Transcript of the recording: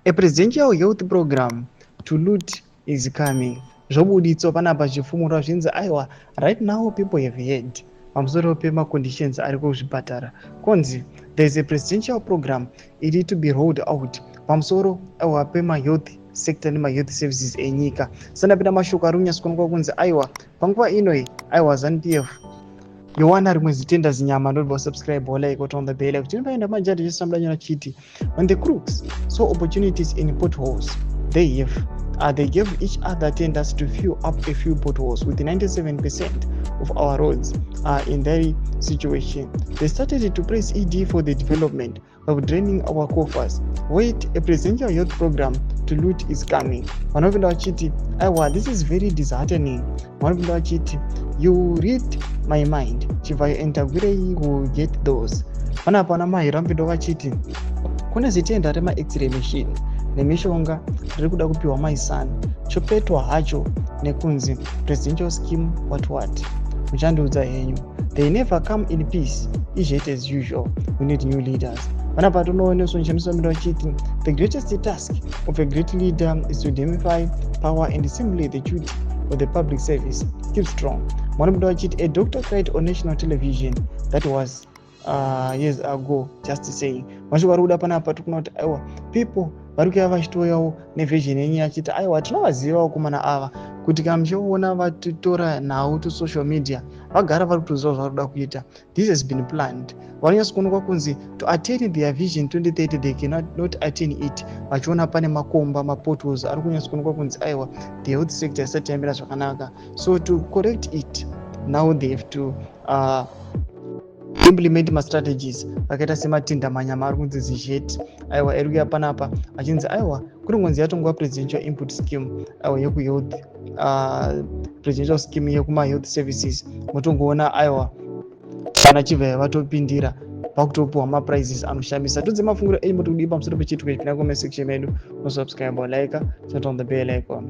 A presidential health program to loot is coming. Zvobuditswa panapa zvifumurwa zvinzi aiwa, right now people have heard pamusoro pemaconditions ari kuzvipatara. Konzi there is a presidential program iri to be rolled out pamusoro, aiwa, pemahealth sector nemahealth services enyika. Sandapinda mashoko ari kunyatsokuonekwa kunzi aiwa, panguva inoi, aiwa, ZANU PF yowana rimwe zitenda zinyama. Ndobva subscribe, like, on the bell kuti paenda majari chisamudanyora chiti when the crooks saw opportunities in potholes, they gave each other tenders to fill up a few potholes. With 97% of our roads are in that situation, they started to praise ED for the development of draining our coffers. Wait, a presidential health program to loot is coming. Vanopinda vachiti aiwa, this is very disheartening. Vanopinda vachiti, "You read my mind, Chivayo and Tagwirei will get those." Panapa vana Mahiro vanopinda vachiti kune zitenda rema-X-ray machine nemishonga riri kuda kupiwa maisani chopetwa hacho nekunzi presidential scheme. What what, muchandiudza henyu. They never come in peace, izhet as usual. We need new leaders. Panapa tonooneswa nshamisa minda vachiti the greatest task of a great leader is to demystify power and simply the duty of the public service. Keep strong. Vanopinda vachiti a doctor cried on national television. That was years ago, just saying. Mashoko ari kuda panapa tikuona kuti aiwa, people vari kuya vachitouyawo neversion yenyu achiti aiwa, tinovaziva vakomana ava, kuti kana muchiona vatitora nhau to social media, vagara vari kutoziva zvavari kuda kuita. This has been planned. Vanonyatso kuonekwa kunzi to attain their vision 2030, they cannot not attain it vachiona pane makomba, mapotholes ari kunyatso kuonekwa kunzi aiwa, the health sector isati yamira zvakanaka. So to correct it now, they have to implement mastrategies akaita sematinda manyama ari kunzi zizhet, aiwa, iri kuya panapa achinzi aiwa, kuri ngonzi yatongwa presidential input scheme, aiwa, yekuhealth, presidential scheme yekumahealth services. Motongoona aiwa, vana Chivayo vatopindira vakutopiwa maprices anoshamisa. Tudze mafungiro enyu moti kudii pamusoro pechiitiko ichi. Pinda comment section medu, nosubscribe, like, turn on the bell icon.